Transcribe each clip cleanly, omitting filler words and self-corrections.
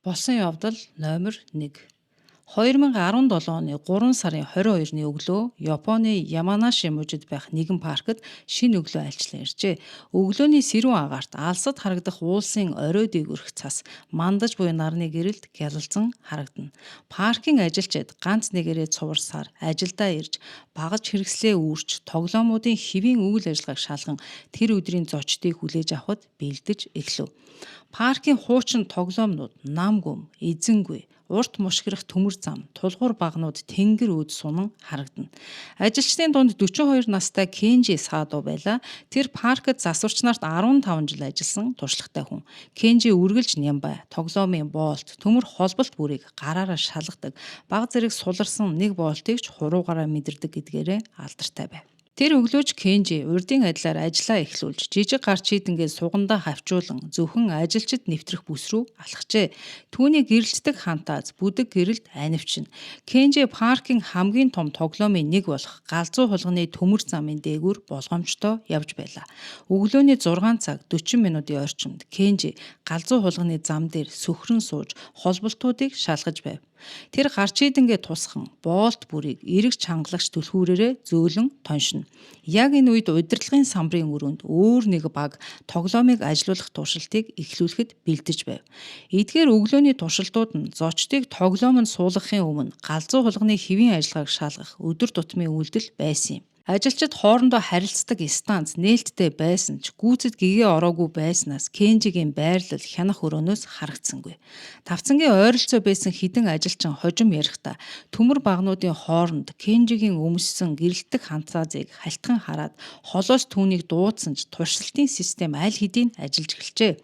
Болсон явдал номер 1. 2017 оны 3 сарын 22-ны өглөө Японы Яманаши мужид байх нэгэн паркт шинэ өглөө альчлан иржээ. Өглөөний сэрүүн агаарт алсад харагдах уулсын орой дээгүүрх цас мандаж буй нарны гэрэлд гялалзан харагдана. Паркийн ажилчид ганц нэгээрээ цуварсаар ажилдаа ирж багаж хэрэгслээ үүрч тоглоомуудын хэвийн үйл ажиллагааг шалган тэр өдрийн зочдыг хүлээж авахад бэлдэж эхлэв. Паркийн хуучин тоглоомнууд нам гүм, эзэнгүй, урт мушгирах төмөр зам, тулгуур баганууд тэнгэр үүд сунан харагдана. Ажилчдын дунд 42 настай Кенжи Садо байлаа. Тэр паркт засварч нарт 15 жил ажилласан туршлагатай хүн. Кенжи үргэлж нямбай, тоглоомын боолт, төмөр холболт бүрийг гараараа шалгадаг, бага зэрэг суларсан нэг боолтыг ч хуруугаараа мэдэрдэг гэдгээрээ алдартай байв. Тэр өглөөч Кенжи урдын адилаар ажлаа эхлүүлж, жижиг гар чийдэнгээ сугандаа хавчуулан зөвхөн ажилчид нэвтрэх бүс рүү алхажээ. Түүний гэрэлтдэг хантааз бүдэг гэрэлд анивчна. Кенжи паркийн хамгийн том тоглоомын нэг болох галзуу хулганы төмөр замын дээгүүр болгоомжтой явж байлаа. Өглөөний 6 цаг 40 минутын орчимд Кенжи галзуу хулганы зам дээр сөхрөн сууж холболтуудыг шалгаж байв. Тэр гарч ийдэнгээ тусхан боолт бүрийг эрэг чангалагч түлхүүрээрээ зөөлөн тоншино. Яг энэ үед удирдлагын самбарын өрөөнд өөр нэг баг тоглоомыг ажилуулах туршилтыг эхлүүлэхэд бэлдэж байв. Эдгээр өглөөний туршилтууд нь зочдыг тоглоомонд суулгахын өмнө галзуу хулганы хэвийн ажиллагааг шалгах өдөр тутмын үйлдэл байсан юм. Ажилчид хоорондоо харилцдаг станц нээлттэй байсан ч гүйцэд гэгээ ороогүй байснаас Кенжигийн байрлал хянах өрөөнөөс харагдсангүй. Тавцангийн ойролцоо байсан хэдэн ажилчин хожим ярихдаа төмөр багануудын хооронд Кенжигийн өмссөн гэрэлтэх ханцаазыг халтхан хараад холоос түүнийг дуудсан ч туршилтын систем аль хэдийн ажиллаж эхэлжээ.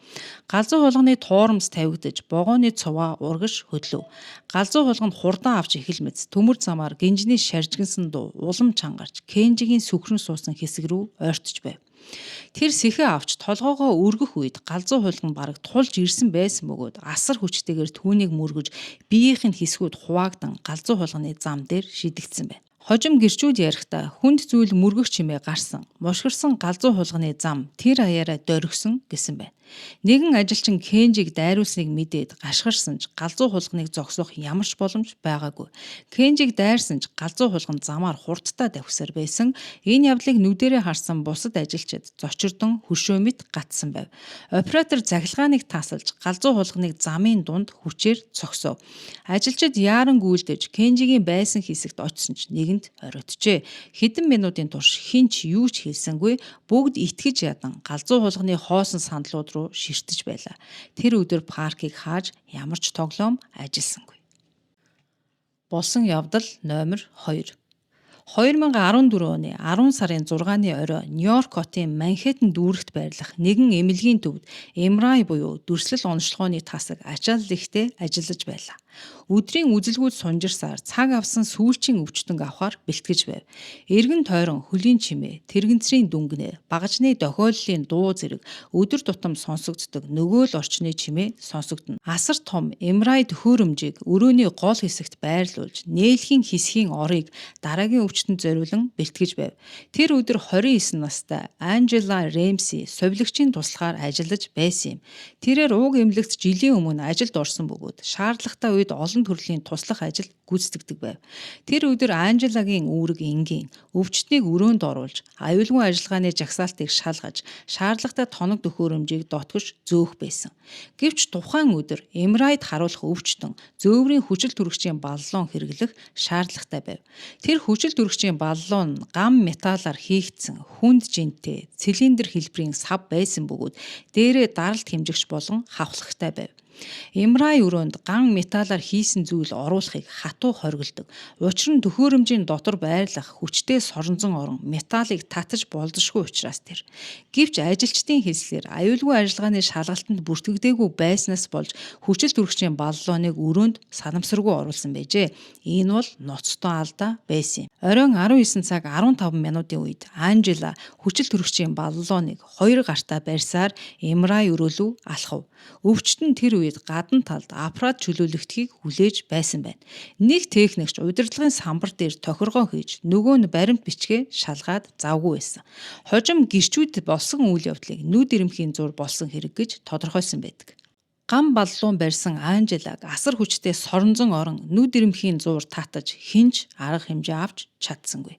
Галзуу хулганы туурамс тавигдаж вогооны цуваа урагш хөдлөв. Галзуу хулган хурдан авч эхэлмэц төмөр замаар гинжний шаржигнасан дуу улам чангарч Кенжигийн сүхрэн суусан хэсэг рүү ойртож байв. Тэр сэхээ авч толгоогоо өргөх үед галзуу хулган бараг тулж ирсэн байсан бөгөөд асар хүчтэйгээр түүнийг мөргөж биеийнх нь хэсгүүд хуваагдан галзуу хулганы зам дээр шидэгдсэн байна. Хожим гэрчүүд ярихдаа хүнд зүйл мөргөх чимээ гарсан. Мушгирсан галзуу хулганы зам тэр аяараа доргисон гэсэн байна. Нэгэн ажилчин Кенжиг дайруулсныг мэдээд гашгарсан ч галзуу хулганыг зогсоох ямар ч боломж байгаагүй. Кенжиг дайрсан ч галзуу хулган замаар хурдтай давхисаар байсан. Энэ явдлыг нүдэрээ харсан бусад ажилчид зочирдон хөшөө мэт гатсан байв. Оператор цахилгааныг таасалж галзуу хулганыг замын дунд хүчээр цогсов. Ажилчид яаран гүйлдэж Кенжигийн байсан хэсэгт очсон ч нэгэнд оройтжээ. Хэдэн минутын турш хэн ч юу ч хэлсэнгүй, бүгд итгэж ядан галзуу хулганы хоосон сандлууд руу ширтэж байлаа. Тэр өдөр паркийг хааж ямар ч тоглоом ажилласангүй. Болсон явдал номер 2. 2014 оны 10 сарын 6-ны орой Нью-Йорк хотын Манхэттен дүүрэгт байрлах нэгэн эмнэлгийн төвд MRI буюу дүрслэл оношлогооны тасаг ачаалал ихтэй ажиллаж байлаа. Өдрийн үзэлгүйд сунжирсаар цаг авсан сүүлчийн өвчтөнг авахар бэлтгэж байв. Эргэн тойрон хөлийн чимээ, тэргэнцрийн дүнгнэ, багажны дохиоллын дуу зэрэг өдөр тутам сонсогддог нөгөө л орчны чимээ сонсогдоно. Асар том MRI төхөөрөмжийг өрөөний гол хэсэгт байрлуулж, нээлхийн хэсгийн орыг дараагийн өвчтөнд зориулан бэлтгэж байв. Тэр өдөр 29 настай Анжела Рэмси сувилагчийн туслахаар ажиллаж байсан юм. Тэрээр уг эмнэлэгт жилийн өмнө ажилд орсон бөгөөд шаардлагатай үед олон төрлийн туслах ажил гүйцэтгэдэг байв. Тэр өдөр Анжелагийн үүрэг энгийн: өвчтнийг өрөөнд оруулж, аюулгүй ажиллагааны жагсаалтыг шалгаж, шаардлагатай тоног төхөөрөмжийг дотгош зөөх байсан. Гэвч тухайн өдөр MRI-д харуулах өвчтөн зөөврийн хүчил төрөгчийн баллон хэрэглэх шаардлагатай байв. Тэр хүчил төрөгчийн баллон нь гам металлаар хийгдсэн хүнд жинтэй цилиндр хэлбэрийн сав байсан бөгөөд дээрээ даралт хэмжигч болон хавхлагтай байв. MRI өрөөнд ган металлаар хийсэн зүйл оруулахыг хатуу хориглодог. Учир нь төхөөрөмжийн дотор байрлах хүчтэй соронзон орон металлыг татаж болзошгүй учраас тэр. Гэвч ажилчдын хэлсээр аюулгүй ажиллагааны шалгалтанд бүртгэгдээгүй байснаас болж хүчил төрөгчийн баллоныг өрөөнд санамсаргүй оруулсан байжээ. Энэ бол ноцтой алдаа байсан юм. Оройн 19 цаг 15 минутын үед Анжела хүчил төрөгчийн баллоныг хоёр гартаа барьсаар MRI өрөө лүү алхав. Өвчтөн тэр үед гадна талд аппарат чөлөөлөгдөхийг хүлээж байсан байна. Нэг техникч удирдлагын самбар дээр тохиргоо хийж, нөгөө нь баримт бичгээ шалгаад завгүй байсан. Хожим гэрчүүд болсон үйл явдлыг нүд ирэмхийн зур болсон хэрэг гэж тодорхойлсон байдаг. Гам баллуун барьсан Анжелаг асар хүчтэй соронзон орон нүд ирэмхийн зуур татаж хэн ч арга хэмжээ авч чадсангүй.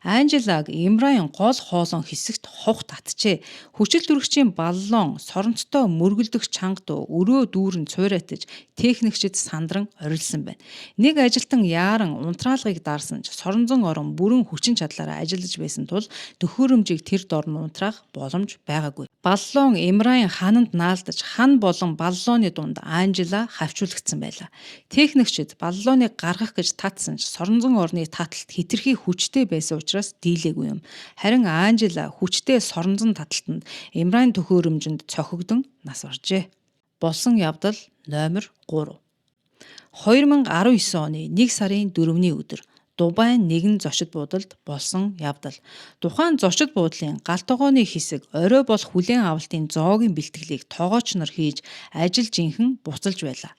Анжелаг Имрайн гол хоолон хэсэгт ховх татжээ. Хүчил төрөгчийн баллон соронцтой мөргөлдөх чанга дуу өрөө дүүрэн цуурайтаж техникчид сандран орилсон байна. Нэг ажилтан яаран унтраалгыг дарсан ч соронзон орон бүрэн хүчин чадлаараа ажиллаж байсан тул төхөөрөмжийг тэр дор нь унтраах боломж байгаагүй. Баллон Имрайн хананд наалдаж хан болон баллоны дунд Анжела хавчуулагдсан байлаа. Техникчид баллоныг гаргах гэж татсан ч соронзон орны таталт хэтэрхий хүчтэй байсан учраас дийлээгүй юм. Харин Анжела хүчтэй соронзон таталтанд Имрайн төхөөрөмжөнд цохигдон нас баржээ. Болсон явдал номер 3. 2019 оны 1 сарын 4-ний өдөр Дубайн нэгэн зочид буудалд болсон явдал. Тухайн зочид буудлын гал тогооны хэсэг орой болох хүлээн авалтын зоогийн бэлтгэлийг тогооч нар хийж ажил жинхэнэ буцалж байлаа.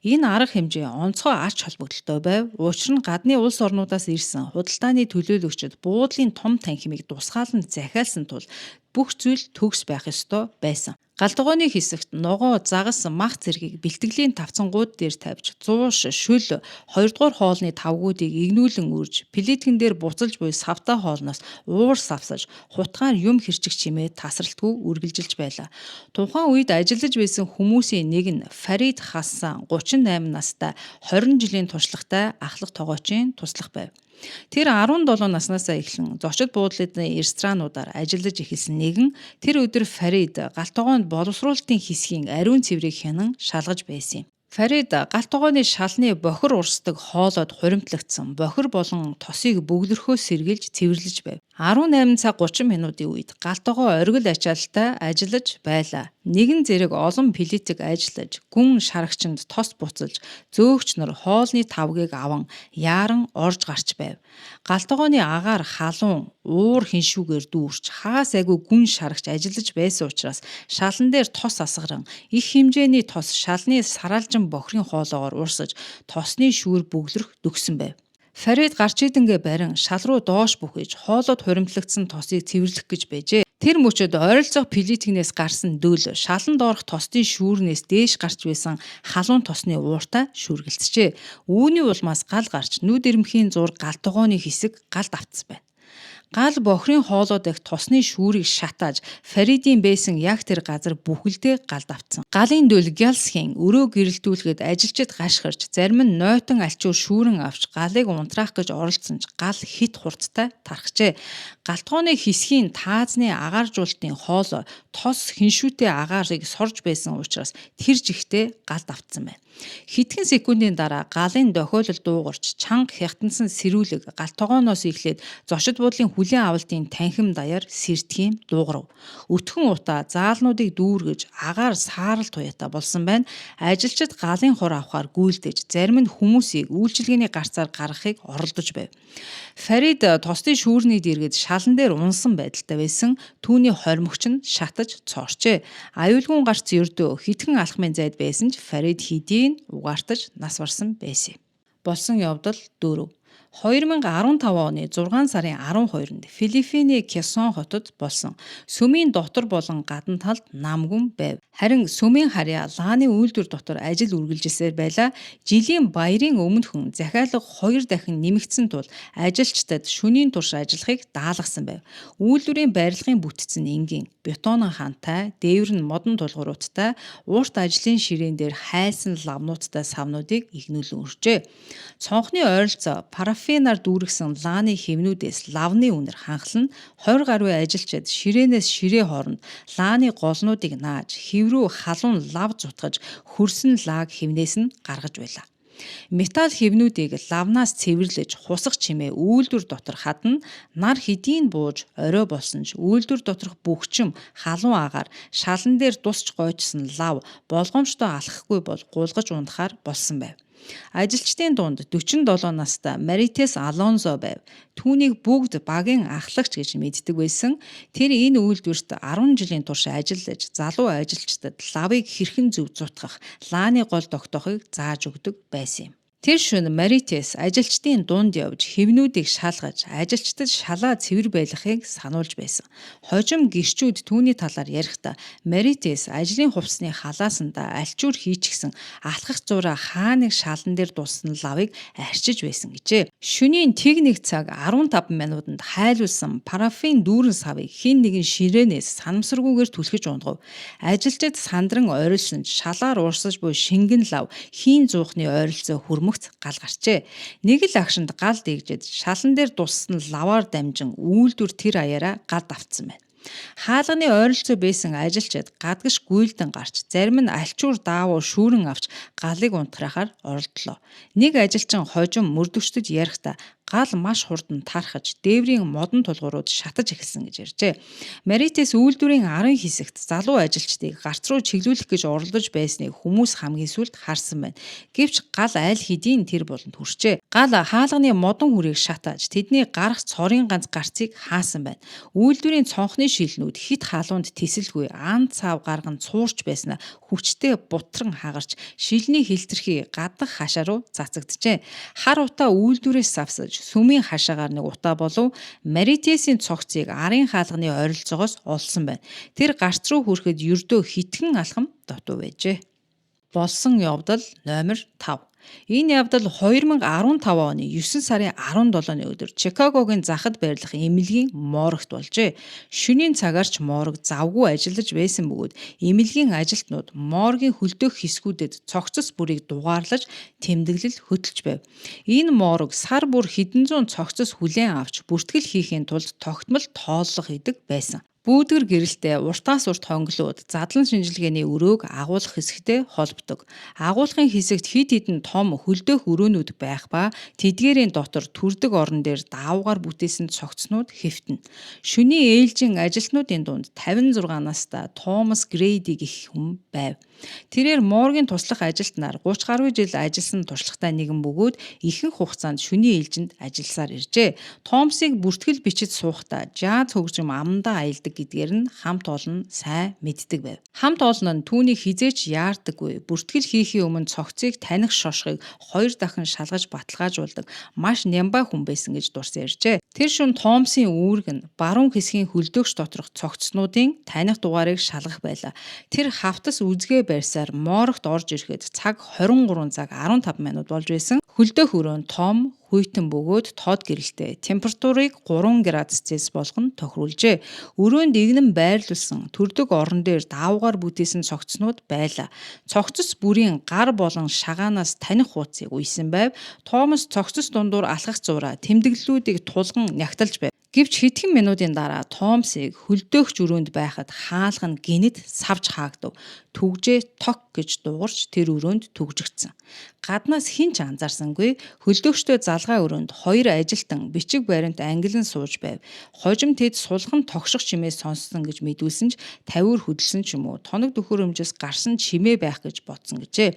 Энэ арга хэмжээ онцгой ач холбогдолтой байв. Учир нь гадны улс орнуудаас ирсэн худалдааны төлөөлөгчид буудлын том танхимыг тусгаалan захиалсан тул бүх зүйл төгс байх ёстой байсан. Гал тогооны хэсэгт ногоо, загас, мах зэргийг бэлтгэлийн тавцангууд дээр тавьж, зууш, шөл, хоёрдугаар хоолны тавгуудыг игнүүлэн үрж, плиткэн дээр буцалж буй савтай хоолноос уур савсаж, хутгаар юм хэрчих чимээ тасралтгүй үргэлжилж байлаа. Тухайн үед ажиллаж байсан хүмүүсийн нэг нь Фарид Хассан 38 настай 20 жилийн туршлагатай ахлах тогоочийн туслах байв. Тэр 17 наснаасаа эхлэн зочид буудлын ресторануудаар ажиллаж эхэлсэн нэгэн тэр өдөр Фарид гал тогоонд боловсруулалтын хэсгийн ариун цэврийг хянан шалгаж байсан юм. Фарид гал тогооны шалны бохир урсдаг хоолойд хуримтлагдсан бохир болон тосыг бөглөрхөөс сэргийлж цэвэрлэж байв. 18 цаг 30 минутын үед гал тогоо оргил ачаалттай ажиллаж байлаа. Нэгэн зэрэг олон плитэг ажиллаж, гүн шарагчинд тос буцалж, зөөгч нар хоолны тавгийг аван яаран орж гарч байв. Гал тогооны агаар халуун, уур хэншүүгээр дүүрч, хагас айгүй гүн шарагч ажиллаж байсан учраас шалан дээр тос асгаран их хэмжээний тос шалны сараалжин бохирын хоолоогоор урсаж, тосны шүүр бөглөрөх дөхсөн байв. Фарид гарч идэнгээ барин шал руу доош бүхэж хоолойд хуримтлагдсан тосыг цэвэрлэх гэж байжээ. Тэр мөчөд ойролцоох плиткнээс гарсан дөл шалан доорх тосдын шүүрнээс дээш гарч байсан халуун тосны ууртай шүүргэлцжээ. Үүний улмаас гал гарч нүд ирмхийн зур гал тогооны хэсэг галд автсан байна. Гал бохирын хоолой дэх тосны шүүрийг шатааж Фаридын байсан яг тэр газар бүхэлдээ галд автсан. Галын дөл Гялсхийн өрөө гэрэлтүүлэхэд ажилчид гашхирч зарим нь нойтон альчуур шүүрэн авч галыг унтраах гэж оролдсон ч гал хэт хурдтай тархжээ. Гал тогооны хэсгийн таазны агааржуулалтын хоолой тос хэншүүтэй агаарыг сорж байсан учраас тэр жигтээ галд автсан байна. Хэдхэн секундын дараа галын дохиолол дуугарч чанга хягтансан сэрүүлэг гал тогооноос эхлээд зочид буудлын хүлээн авалтын танхим даяар сэрдэхийн дуугарав. Өтгөн утаа заалнуудыг дүүргэж агаар саарал туяатай болсон байна. Ажилчид галын хур авахаар гүйлдэж зарим нь хүмүүсийг үйлчилгээний гарцаар гаргахыг оролдож байв. Фарид тосдын шүүрний дэргэд шалан дээр унсан байдалтай байсан. Түүний хормогч нь шатаж цоорчээ. Аюулгүй гарц ердөө хэдхэн алхмын зайд байсан ч Фарид хэдийн угаартаж нас барсан байсан юм. Болсон явдал 4. 2015 оны 6 сарын 12-нд Филиппиний Кесон хотод болсон. Сүмийн дотор болон гадна талд намгүн байв. Харин сүмийн харьяа лааны үйлдвэр дотор ажил үргэлжилсээр байлаа. Жилийн баярын өмнөхөн захиалга 2 дахин нэмэгдсэн тул ажилчдад шөнийн турш ажиллахыг даалгасан байв. Үйлдвэрийн барилгын бүтц нь энгийн, бетонон хантай, дээвэр нь модон тулгууруудтай, урт ажлын ширээн дээр хайлсан лавнуудтай савнуудыг игнүүлэн өржээ. Цонхны ойролцоо парафинаар дүүргэсэн лааны хэвнүүдээс лавны үнэр ханхлан 20 гаруй ажилчид ширээнээс ширээ хооронд лааны голнуудыг нааж, хэв рүү халуун лав зутгаж хөрсөн лааг хэвнээс нь гаргаж байлаа. Металл хэвнүүдийг лавнаас цэвэрлэж хусах чимээ үйлдвэр дотор хадна, нар хэдийн бууж орой болсон ч үйлдвэр доторх бөхчм халуун агаар шалан дээр дусч гойжсон лав болгоомжтой алхахгүй бол гулгаж унтахаар болсон байв. Ажилчдын дунд 47 настай Маритес Алонзо байв. Түүнийг бүгд багийн ахлагч гэж мэддэг байсан. Тэр энэ үйлдвэрт 10 жилийн турш ажиллаж, залуу ажилчдад лавыг хэрхэн зөв зутгах, лааны гол тогтоохыг зааж өгдөг байсан юм. Тэр шөнө Маритес ажилчдын дунд явж хэвнүүдийг шалгаж, ажилчдад шалаа цэвэр байлгахыг сануулж байсан. Хожим гэрчүүд түүний талаар ярихдаа Маритес ажлын хувцсны халаасандаа альчуур хийчихсэн алхах зураа хаа нэг шалан дээр дуссан лавыг арчиж байсан гэжээ. Шөнийн тэг нэг цаг 15 минутанд хайлуулсан парафин дүүрэн савыг хэн нэгэн ширээнээс санамсаргүйгээр түлхэж ундгав. Ажилчид сандран ойролсон ч шалаар уурсаж буй шингэн лав хийн зуухны ойролцоо хөрмөгц гал гарчээ. Нэг л агшинд гал дийгжээд шалан дээр дуссан лаваар дамжин үйлдвэр тэр аяараа гал давтсан байна. Хаалганы ойролцоо байсан ажилчид гадагш гүйлдэн гарч зарим нь альчуур даавуу шүүрэн авч галыг унтрахаар оролдлоо. Нэг ажилчин хожим мөрдөгчдөд ярихдаа гал маш хурдан тархаж дээврийн модон тулгуурууд шатаж эхэлсэн гэж ярьжээ. Маритес үйлдвэрийн арын хэсэгт залуу ажилчдыг гарц руу чиглүүлэх гэж оролдож байсныг хүмүүс хамгийн сүүлд харсан байна. Гэвч гал аль хэдийн тэр буланд хүрчээ. Гал хаалганы модон хүрийг шатааж тэдний гарах цорын ганц гарцыг хаасан байна. Үйлдвэрийн цонхны шилнүүд хэт халуунд тэсэлгүй ан цав гарган цуурч байснаа хүчтэй бутран хагарч шилний хилтерхий гаднах хашаа руу цацагджээ. Хар утаа үйлдвэрээс савсаж сүмийн хашаагаар нэг утаа болов Маритесийн цогцыг арын хаалганы ойролцоогоос олсон байна. Тэр гарц руу хүрэхэд ердөө хэдхэн алхам дутуу байжээ. Болсон явдал номер 5. Энэ явдал 2015 оны 9 сарын 17-ны өдөр Чикагогийн захад байрлах эмнэлгийн морогт болжээ. Шөнийн цагаар ч морог завгүй ажиллаж байсан бөгөөд эмнэлгийн ажилтнууд моргийн хөлдөөх хэсгүүдэд цогцос бүрийг дугаарлаж тэмдэглэл хөтөлж байв. Энэ морог сар бүр хэдэн зуун цогцос хүлээн авч бүртгэл хийхийн тулд тогтмол тооллого хийдэг байсан. Бүүдгэр гэрэлтэй уртаас урт хонглууд задлан шинжилгээний өрөөг агуулах хэсэгтэй холбодог. Агуулгын хэсэгт хэд хэдэн том хөлдөөх өрөөнүүд байх ба тэдгээрийн дотор төрдөг орон дээр даавуугаар бүтээсэн цогцнууд хэвтэнэ. Шөнийн ээлжийн ажилтнуудын дунд 56 настай Томас Грейди гэх хүн байв. Тэрээр моргийн туслах ажилтнаар 30 гаруй жил ажилласан туршлагатай нэгэн бөгөөд ихэнх хугацаанд шөнийн ээлжинд ажилласаар иржээ. Томсыг бүртгэл бичиж суухдаа жаз хөгжим амандаа аялдаг гэдгээр нь хамт олон сайн мэддэг байв. Хамт олон нь түүнийг хэзээ ч яардаггүй. Бүртгэл хийхийн өмнө цогцыг таних шошгыг хоёр дахин шалгаж баталгаажуулдаг маш нямбай хүн байсан гэж дурсан ярьжээ. Тэр шөнө Томсын үүрэг нь баруун хэсгийн хөлдөөгч доторх цогцнуудын таних дугаарыг шалгах байлаа. Тэр хавтас үзгээ барьсаар морогт орж ирэхэд цаг 23 цаг 15 минут болж байсан. Хөлдөөх өрөө нь том, хүйтэн бөгөөд тод гэрэлтэй. Температурыг 3 градус Цельс болгон тохируулжээ. Өрөөнд эгнэн байрлуулсан төрдөг орон дээр даавуугаар бүтээсэн цогцнууд байлаа. Цогцос бүрийн гар болон шагаанаас таних хуудсыг уйсан байв. Томас цогцос дундуур алхах зуураа тэмдэглэлүүдийг тулган нягталж байв. Гэвч хэдхэн минутын дараа Томсыг хөлдөөгч өрөөнд байхад хаалга нь гэнэт савж хаагдав. Түгжээ ток гэж дуугарч тэр өрөөнд түгжигдсэн. Гаднаас хэн ч анзаарсангүй хөлдөөгчтэй залгаа өрөөнд хоёр ажилтан бичиг баримт ангилан сууж байв. Хожим тэд сулхан тогших чимээ сонссон гэж мэдүүлсэн ч тавиур хөдөлсөн ч юм уу тоног төхөөрөмжөөс гарсан чимээ байх гэж бодсон гэжээ.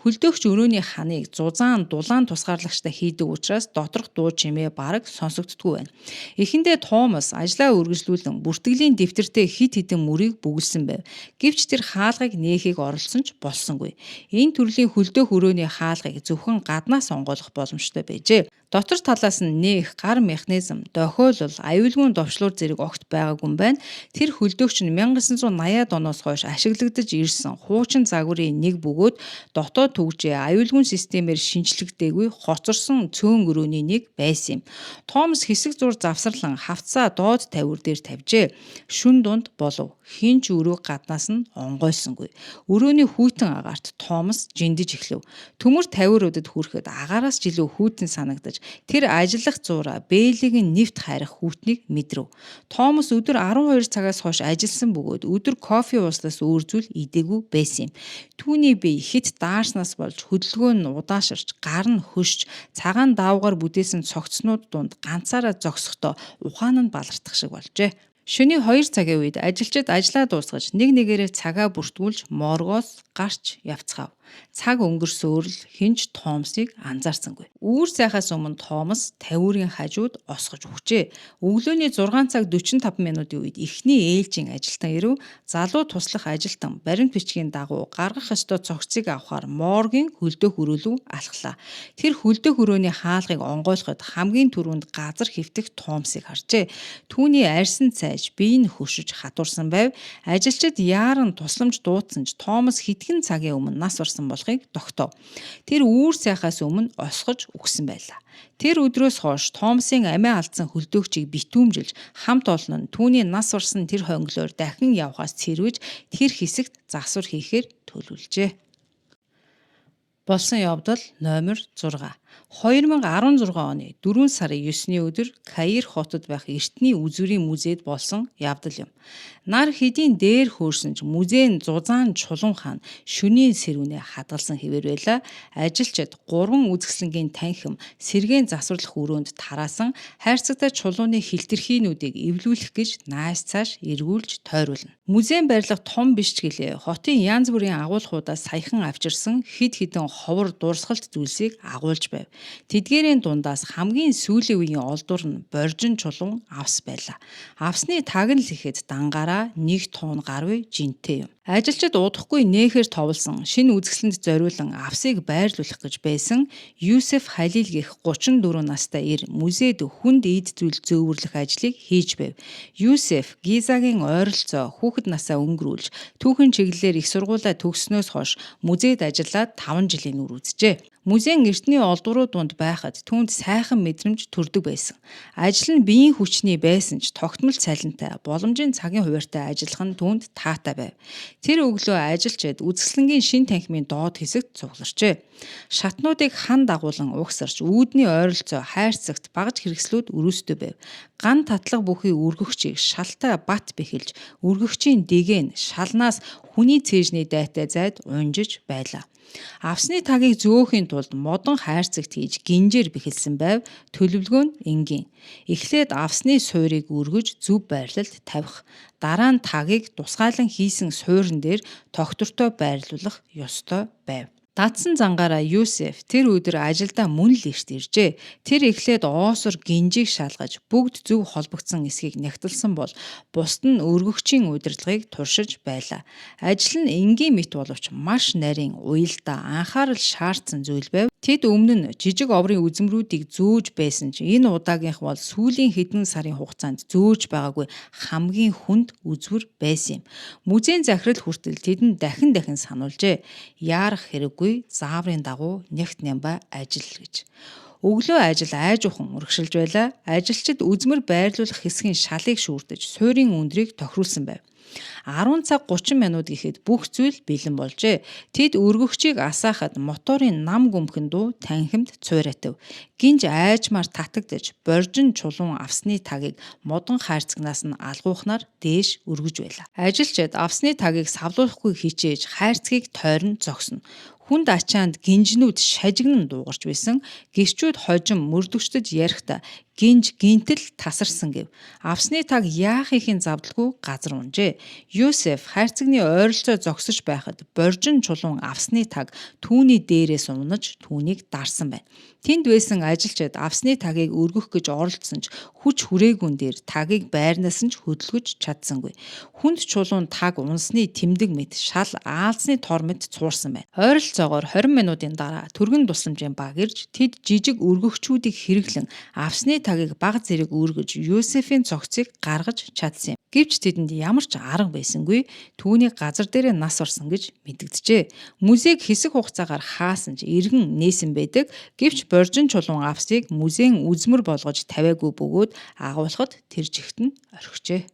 Хөлдөөгч өрөөний ханыг зузаан дулаан тусгаарлагчтай хийдэг учраас доторх дуу чимээ бараг сонсогддоггүй байна. Эхэндээ Томас ажлаа үргэлжлүүлэн бүртгэлийн дэвтэртээ хэд хэдэн мөрийг бөглөсөн байв. Гэвч тэр хаалгыг нээхийг оролдсон ч болсонгүй. Энэ төрлийн хөлдөөх өрөөний хаалгыг зөвхөн гаднаас онгойлгох боломжтой байжээ. Дотор талаас нь нээх гар механизм, дохиолол, аюулгүй товчлуур зэрэг огт байгаагүй юм байна. Тэр хөлдөөгч нь 1980-ад оноос хойш ашиглагдаж ирсэн хуучин загварын нэг бөгөөд дотоод түгжээ аюулгүй системээр шинэчлэгдээгүй хоцорсон цөөн өрөөний нэг байсан юм. Томас хэсэг зуур завсарлан хавтсаа доод тавиур дээр тавьжээ. Шөнө дунд болов хэн ч өрөөг гаднаас нь онгойлсонгүй. Өрөөний хүйтэн агаарт Томас жиндэж эхлэв. Төмөр тавиуруудад хүрэхэд агаараас ч илүү хүйтэн санагдаж тэр ажиллах зуураа бээлийг нь нэвт хайрах хүйтнийг мэдрэв. Томас өдөр 12 цагаас хойш ажилласан бөгөөд өдөр кофе ууснаас өөр зүйл идээгүй байсан юм. Түүний бие хэт даарснаас болж хөдөлгөөн нь удаашарч, гар нь хөшч, цагаан даавуугаар бүтээсэн цогцнууд дунд ганцаараа зогсохдоо ухаан нь балартах шиг болжээ. Шөнийн 2 цагийн үед ажилчид ажлаа дуусгаж нэг нэгээрээ цагаа бүртгүүлж моргоос Гарч явцгаав. Цаг өнгөрсөөр л хэн ч Томсыг анзаарсангүй. Үүр сайхаас өмнө Томас тавиурын хажууд осгож өгчээ. Өглөөний 6 цаг 45 минутын үед эхний ээлжийн ажилтан ирэв. Залуу туслах ажилтан баримт бичгийн дагуу гаргах ёстой цогцыг авахар моргийн хөлдөөх өрөөлөв алхлаа. Тэр хөлдөөх өрөөний хаалгыг онгойлгоход хамгийн түрүүнд газар хэвтэх Томсыг харжээ. Түүний арьсан цайж бие нь хөшиж хатуурсан байв. Ажилчид яаран тусламж дуудсан ч Томас хэдхэн цагийн өмнө нас барсан болохыг тогтов. Тэр үүр сайхаас өмнө осгож үхсэн байлаа. Тэр өдрөөс хойш Томсын амиа алдсан хөлдөөгчийг битүүмжилж хамт олон нь түүний нас барсан тэр хонглоор дахин явхаас цэрвэж тэр хэсэгт засвар хийхээр төлөвлөжээ. Болсон явдал номер 6. 2016 оны 4 сарын 9-ний өдөр Каир хотод байх Эртний үзүүрийн музейд болсон явдал юм. Нар хэдийн дээр хөөрсөн ч музейн зузаан чулуун хаан шөнийн сэрүүнээ хадгалсан хэвээр байлаа. Ажилчид гурван үзэсгэлэнгийн танхим сэргээн засварлах өрөөнд тараасан хайрцагтай чулууны хилтерхийнүүдийг эвлүүлэх гэж нааш цааш эргүүлж тойруулна. Музейн барилга том биш ч гэлээ хотын янз бүрийн агуулгуудаас саяхан авчирсан хэд хэдэн ховор дурсгалт зүйлсийг агуулж байв. Тэдгээрийн дундаас хамгийн сүүлийн үеийн олдвор нь боржин чулуун авс байлаа. Авсны таг нь л ихэд дангаараа 1 тонн гаруй жинтэй юм. Ажилчид удахгүй нээхээр товлсон шинэ үзэсгэлэнд зориулан авсыг байрлуулах гэж байсан Юсеф Халил гэх 34 настай эр музейд хүнд эд зүйл зөөвөрлөх ажлыг хийж байв. Юсеф Гизагийн ойролцоо хүүхэд насаа өнгөрүүлж түүхэн чиглэлээр их сургуулиа төгссөнөөс хойш музейд ажиллаад 5 жилийн үр үзжээ. Музейн эртний олдвруу дунд байхад түүнд сайхан мэдрэмж төрдөг байсан. Ажил нь биеийн хүчний байсан ч тогтмол цалинтай, боломжийн цагийн хуваарьтай ажиллах нь түүнд таатай байв. Тэр өглөө ажилчид үзэсгэлэнгийн шинэ танхимын доод хэсэгт цугларчээ. Шатнуудыг хан дагуулан угсарч үүдний ойролцоо хайрцагт багаж хэрэгслүүд өрөөсдөй байв. Ган татлага бүхий өргөгчийг шалтай бат бэхэлж өргөгчийн дэгэн шалнаас хүний цээжний дайтай зайд унжиж байлаа. Авсны тагийг зөөхийн тулд модон хайрцагт хийж гинжээр бэхэлсэн байв. Төлөвлөгөө нь энгийн. Эхлээд авсны суурийг өргөж зөв байрлалд тавих. Дараа нь тагийг тусгаалan хийсэн суурин дээр тогтвортой байрлуулах ёстой байв. Дадсан зангаараа Юсеф тэр өдөр ажилдаа мөн л эрт иржээ. Тэр эхлээд оосор гинжийг шалгаж бүгд зөв холбогдсон эсхийг нягтлсан бол бусд нь өргөгчийн удирдлагыг туршиж байлаа. Ажил нь энгийн мэт боловч маш нарийн уялдаа анхаарал шаардсан зүйл байв. Тэд өмнө нь жижиг оврын үзмрүүдийг зөөж байсан ч энэ удаагийнх бол сүүлийн хэдэн сарын хугацаанд зөөж байгаагүй хамгийн хүнд үзвэр байсан юм. Музейн захирал хүртэл тэдэнд дахин дахин сануулжээ. Яарах хэрэггүй зааврын дагуу нягт нямбай ажил гэж. Өглөө ажил айжуухан урагшилж байлаа. Ажилчид үзмэр байрлуулах хэсгийн шалыг шүүрдэж суурийн өндрийг тохируулсан байв. 10 цаг 30 минут гэхэд бүх зүйл бэлэн болжээ. Тэд өргөгчийг асаахад моторын нам гүмхэн дуу танхимд цууратав. Гинж айжмаар татагдаж боржин чулуун авсны тагийг модон хайрцагнаас нь алгуухнаар дээш өргөж байлаа. Ажилчид авсны тагийг савлуулахгүй хичээж хайрцгийг тойрон зогсно. Хүнд ачаанд гинжнүүд шажигнан дуугарч байсан. Гэрчүүд хожим мөрдөгчдөд ярихдаа гинж гинтэл тасарсан гэв. Авсны таг яахын завдалгүй газар унжээ. Юсеф хайрцагны ойролцоо зогсож байхад боржин чулуун авсны таг түүний дээрээс унаж түүнийг дарсан байна. Тэнд байсан ажилчид авсны тагийг өргөх гэж оролдсон ч хүч хүрээгүүн дээр тагийг байрнаас нь ч хөдөлгөж чадсангүй. Хүнд чулуун таг унсны тэмдэг мэт шал аалзны тор мэт цуурсан байна. Ойролцоогоор 20 минутын дараа түргэн тусламжийн баг ирж тэд жижиг өргөгчүүдийг хэрэглэн авсны тагийг бага зэрэг өргөж Юсефийн цогцыг гаргаж чадсан юм. Гэвч тэдэнд ямар ч арга байсангүй түүнийг газар дээрээ нас барсан гэж мэдэгджээ. Музейг хэсэг хугацаагаар хаасан ч эргэн нээсэн байдаг. Гэвч боржин чулуун авсыг музейн үзмэр болгож тавиагүй бөгөөд агуулхад тэр чигт нь орхижээ.